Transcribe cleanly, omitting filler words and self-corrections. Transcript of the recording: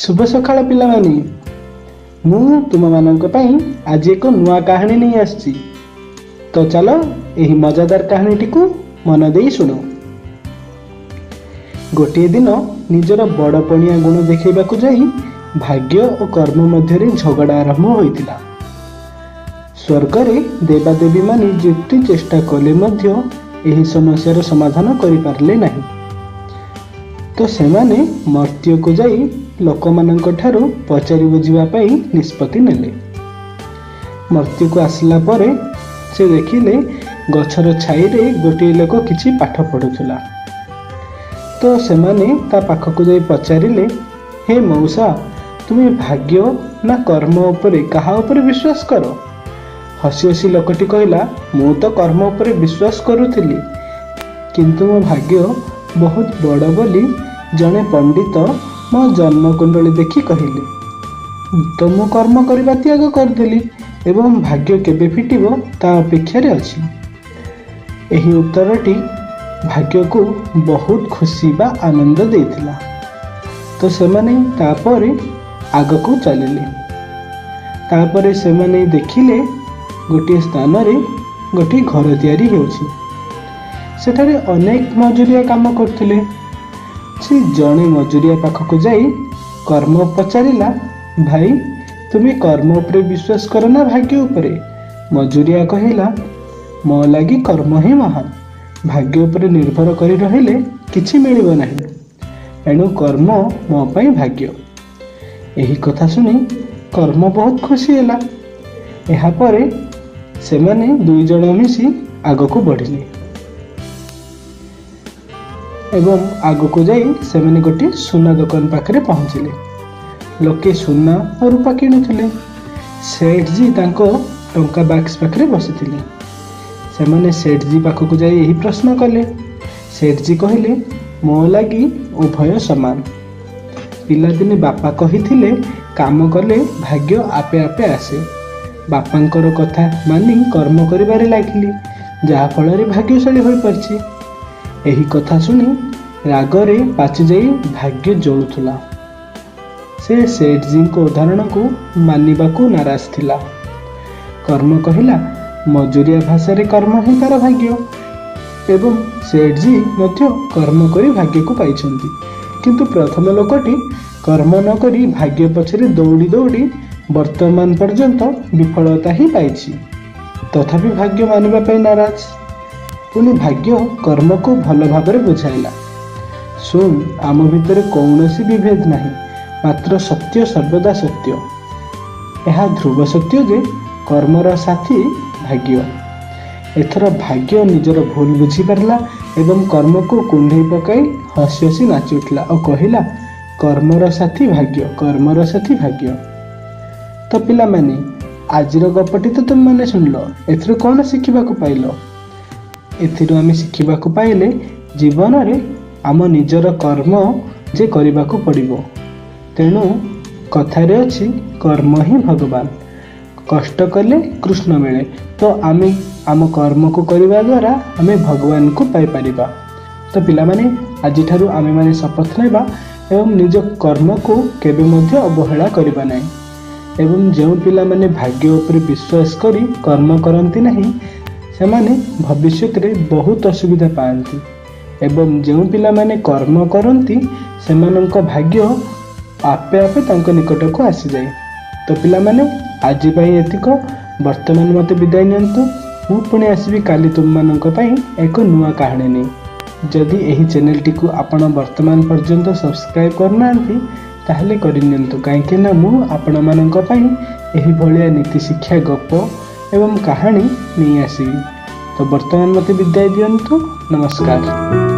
ଶୁଭ ସକାଳ ପିଲାମାନେ। ମୁଁ ତୁମମାନଙ୍କ ପାଇଁ ଆଜି ଏକ ନୂଆ କାହାଣୀ ନେଇ ଆସିଛି। ତ ଚାଲ ଏହି ମଜାଦାର କାହାଣୀଟିକୁ ମନ ଦେଇ ଶୁଣ। ଗୋଟିଏ ଦିନ ନିଜର ବଡ଼ ପଣିଆ ଗୁଣ ଦେଖାଇବାକୁ ଯାଇ ଭାଗ୍ୟ ଓ କର୍ମ ମଧ୍ୟରେ ଝଗଡ଼ା ଆରମ୍ଭ ହୋଇଥିଲା। ସ୍ୱର୍ଗରେ ଦେବାଦେବୀମାନେ ଯେତେ ଚେଷ୍ଟା କଲେ ମଧ୍ୟ ଏହି ସମସ୍ୟାର ସମାଧାନ କରିପାରିଲେ ନାହିଁ। ତ ସେମାନେ ମର୍ତ୍ତ୍ୟକୁ ଯାଇ ଲୋକମାନଙ୍କ ଠାରୁ ପଚାରି ବୁଝିବା ପାଇଁ ନିଷ୍ପତ୍ତି ନେଲେ। ମର୍ତ୍ତ୍ୟକୁ ଆସିଲା ପରେ ସେ ଦେଖିଲେ ଗଛର ଛାଇରେ ଗୋଟିଏ ଲୋକ କିଛି ପାଠ ପଢ଼ୁଥିଲା। ତ ସେମାନେ ତା ପାଖକୁ ଯାଇ ପଚାରିଲେ, ହେ ମଉସା, ତୁମେ ଭାଗ୍ୟ ନା କର୍ମ ଉପରେ କାହା ଉପରେ ବିଶ୍ୱାସ କର? ହସି ହସି ଲୋକଟି କହିଲା, ମୁଁ ତ କର୍ମ ଉପରେ ବିଶ୍ୱାସ କରୁଥିଲି, କିନ୍ତୁ ମୋ ଭାଗ୍ୟ ବହୁତ ବଡ଼ ବୋଲି ଜଣେ ପଣ୍ଡିତ ମୋ ଜନ୍ମକୁଣ୍ଡଳୀ ଦେଖି କହିଲେ। ତ ମୁଁ କର୍ମ କରିବା ତ୍ୟାଗ କରିଦେଲି ଏବଂ ଭାଗ୍ୟ କେବେ ଫିଟିବ ତା ଅପେକ୍ଷାରେ ଅଛି। ଏହି ଉତ୍ତରଟି ଭାଗ୍ୟକୁ ବହୁତ ଖୁସି ବା ଆନନ୍ଦ ଦେଇଥିଲା। ତ ସେମାନେ ତାପରେ ଆଗକୁ ଚାଲିଲେ। ତାପରେ ସେମାନେ ଦେଖିଲେ ଗୋଟିଏ ସ୍ଥାନରେ ଗୋଟିଏ ଘର ତିଆରି ହେଉଛି। ସେଠାରେ ଅନେକ ମଜୁରିଆ କାମ କରୁଥିଲେ। ସେ ଜଣେ ମଜୁରିଆ ପାଖକୁ ଯାଇ କର୍ମ ପଚାରିଲା, ଭାଇ, ତୁମେ କର୍ମ ଉପରେ ବିଶ୍ୱାସ କର ନା ଭାଗ୍ୟ ଉପରେ? ମଜୁରିଆ କହିଲା, ମୋ ଲାଗି କର୍ମ ହିଁ ମହାନ। ଭାଗ୍ୟ ଉପରେ ନିର୍ଭର କରି ରହିଲେ କିଛି ମିଳିବ ନାହିଁ, ଏଣୁ କର୍ମ ମୋ ପାଇଁ ଭାଗ୍ୟ। ଏହି କଥା ଶୁଣି କର୍ମ ବହୁତ ଖୁସି ହେଲା। ଏହାପରେ ସେମାନେ ଦୁଇ ଜଣ ମିଶି ଆଗକୁ ବଢ଼ିଲେ ଏବଂ ଆଗକୁ ଯାଇ ସେମାନେ ଗୋଟିଏ ସୁନା ଦୋକାନ ପାଖରେ ପହଞ୍ଚିଲେ। ଲୋକେ ସୁନା ଓ ରୂପା କିଣୁଥିଲେ। ସେଠଜୀ ତାଙ୍କ ଟଙ୍କା ବାକ୍ସ ପାଖରେ ବସିଥିଲେ। ସେମାନେ ସେଠଜୀ ପାଖକୁ ଯାଇ ଏହି ପ୍ରଶ୍ନ କଲେ। ସେଠଜୀ କହିଲେ, ମୋ ଲାଗି ଉଭୟ ସମାନ। ପିଲାଦିନେ ବାପା କହିଥିଲେ, କାମ କଲେ ଭାଗ୍ୟ ଆପେ ଆପେ ଆସେ। ବାପାଙ୍କର କଥା ମାନି କର୍ମ କରିବାରେ ଲାଗିଲି, ଯାହାଫଳରେ ଭାଗ୍ୟଶାଳୀ ହୋଇପାରିଛି। ଏହି କଥା ଶୁଣି ରାଗରେ ପାଚିଯାଇ ଭାଗ୍ୟ ଜଳୁଥିଲା। ସେ ସେଠଜୀଙ୍କ ଉଦାହରଣକୁ ମାନିବାକୁ ନାରାଜ ଥିଲା। କର୍ମ କହିଲା, ମଜୁରିଆ ଭାଷାରେ କର୍ମ ହିଁ ତାର ଭାଗ୍ୟ ଏବଂ ସେଠଜୀ ମଧ୍ୟ କର୍ମ କରି ଭାଗ୍ୟକୁ ପାଇଛନ୍ତି। କିନ୍ତୁ ପ୍ରଥମ ଲୋକଟି କର୍ମ ନ କରି ଭାଗ୍ୟ ପଛରେ ଦୌଡ଼ି ଦୌଡ଼ି ବର୍ତ୍ତମାନ ପର୍ଯ୍ୟନ୍ତ ବିଫଳତା ହିଁ ପାଇଛି, ତଥାପି ଭାଗ୍ୟ ମାନିବା ପାଇଁ ନାରାଜ। ପୁଣି ଭାଗ୍ୟ କର୍ମକୁ ଭଲ ଭାବରେ ବୁଝାଇଲା, ଶୁଣ, ଆମ ଭିତରେ କୌଣସି ବିଭେଦ ନାହିଁ, ମାତ୍ର ସତ୍ୟ ସର୍ବଦା ସତ୍ୟ। ଏହା ଧ୍ରୁବ ସତ୍ୟ ଯେ କର୍ମର ସାଥୀ ଭାଗ୍ୟ। ଏଥର ଭାଗ୍ୟ ନିଜର ଭୁଲ ବୁଝିପାରିଲା ଏବଂ କର୍ମକୁ କୁଣ୍ଢେଇ ପକାଇ ହସି ହସି ନାଚି ଉଠିଲା ଓ କହିଲା, କର୍ମର ସାଥୀ ଭାଗ୍ୟ, କର୍ମର ସାଥୀ ଭାଗ୍ୟ। ତ ପିଲାମାନେ, ଆଜିର ଗପଟି ତ ତୁମେମାନେ ଶୁଣିଲ, ଏଥିରୁ କ'ଣ ଶିଖିବାକୁ ପାଇଲ? ଏଥିରୁ ଆମେ ଶିଖିବାକୁ ପାଇଲେ ଜୀବନରେ ଆମ ନିଜର କର୍ମ ଯେ କରିବାକୁ ପଡ଼ିବ। ତେଣୁ କଥାରେ ଅଛି, କର୍ମ ହିଁ ଭଗବାନ, କଷ୍ଟ କଲେ କୃଷ୍ଣ ମିଳେ। ତ ଆମେ ଆମ କର୍ମକୁ କରିବା ଦ୍ୱାରା ଆମେ ଭଗବାନଙ୍କୁ ପାଇପାରିବା। ତ ପିଲାମାନେ, ଆଜିଠାରୁ ଆମେମାନେ ଶପଥ ନେବା ଏବଂ ନିଜ କର୍ମକୁ କେବେ ମଧ୍ୟ ଅବହେଳା କରିବା ନାହିଁ। ଏବଂ ଯେଉଁ ପିଲାମାନେ ଭାଗ୍ୟ ଉପରେ ବିଶ୍ୱାସ କରି କର୍ମ କରନ୍ତି ନାହିଁ, ସେମାନେ ଭବିଷ୍ୟତରେ ବହୁତ ଅସୁବିଧା ପାଆନ୍ତି, ଏବଂ ଯେଉଁ ପିଲାମାନେ କର୍ମ କରନ୍ତି ସେମାନଙ୍କ ଭାଗ୍ୟ ଆପେ ଆପେ ତାଙ୍କ ନିକଟକୁ ଆସିଯାଏ। ତ ପିଲାମାନେ, ଆଜି ପାଇଁ ଏତିକ। ବର୍ତ୍ତମାନ ମୋତେ ବିଦାୟ ନିଅନ୍ତୁ। ମୁଁ ପୁଣି ଆସିବି କାଲି ତୁମମାନଙ୍କ ପାଇଁ ଏକ ନୂଆ କାହାଣୀ ନେଇ। ଯଦି ଏହି ଚ୍ୟାନେଲଟିକୁ ଆପଣ ବର୍ତ୍ତମାନ ପର୍ଯ୍ୟନ୍ତ ସବସ୍କ୍ରାଇବ୍ କରିନାହାନ୍ତି, ତାହେଲେ କରିନିଅନ୍ତୁ, କାହିଁକି ନା ମୁଁ ଆପଣମାନଙ୍କ ପାଇଁ ଏହିଭଳିଆ ନୀତି ଶିକ୍ଷା ଗପ ଏବଂ କାହାଣୀ ନେଇ ଆସିବି। ତ ବର୍ତ୍ତମାନ ମୋତେ ବିଦାୟ ଦିଅନ୍ତୁ। ନମସ୍କାର।